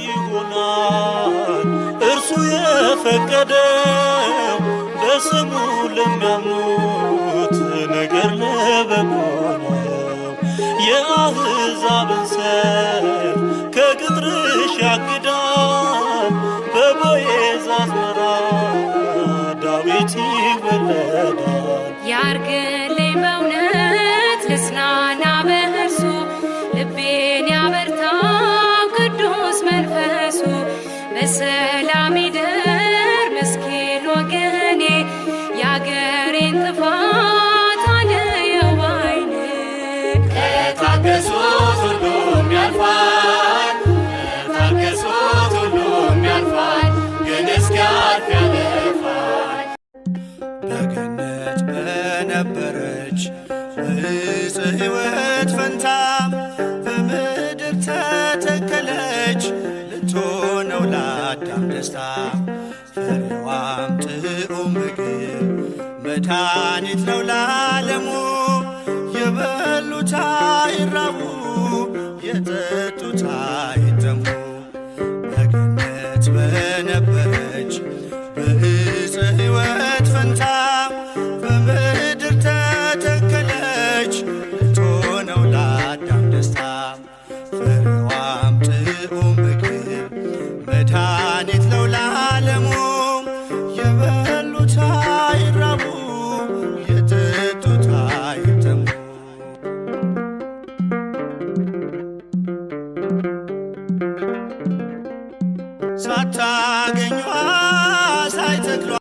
ይሆናል እርሱ የፈቀደው በስሙ ለሚያምኑት ነገር ለበጎ ነው። የአሕዛብን ሰልፍ ከቅጥርሽ ያግዳል። በቦዔዝ አዝመራ ዳዊት ይወለዳል። ያርግልኝ በእውነት ልጽናና በእርሱ፣ ልቤን ያበርታው ቅዱስ መንፈሱ። በሰላም ይደር ምስኪን ወገኔ፣ የአገሬን ጥፋት አልየው ባይኔ። ከታገሱት ሁሉም ያልፋል፣ ከታገሱት ሁሉም ያልፋል፣ ግን እስኪያልፍ ያለፋል። በገነት በነበረች በዕፀ ሕይወት ፈንታ በምድር ተተከለች ልትሆነው ለአዳም ደስታ። ፍሬዋም ጥዑም ምግብ መድኃኒት ነው ለዓለሙ። የበሉት አይራቡ፣ የጠጡት አይጠሙ።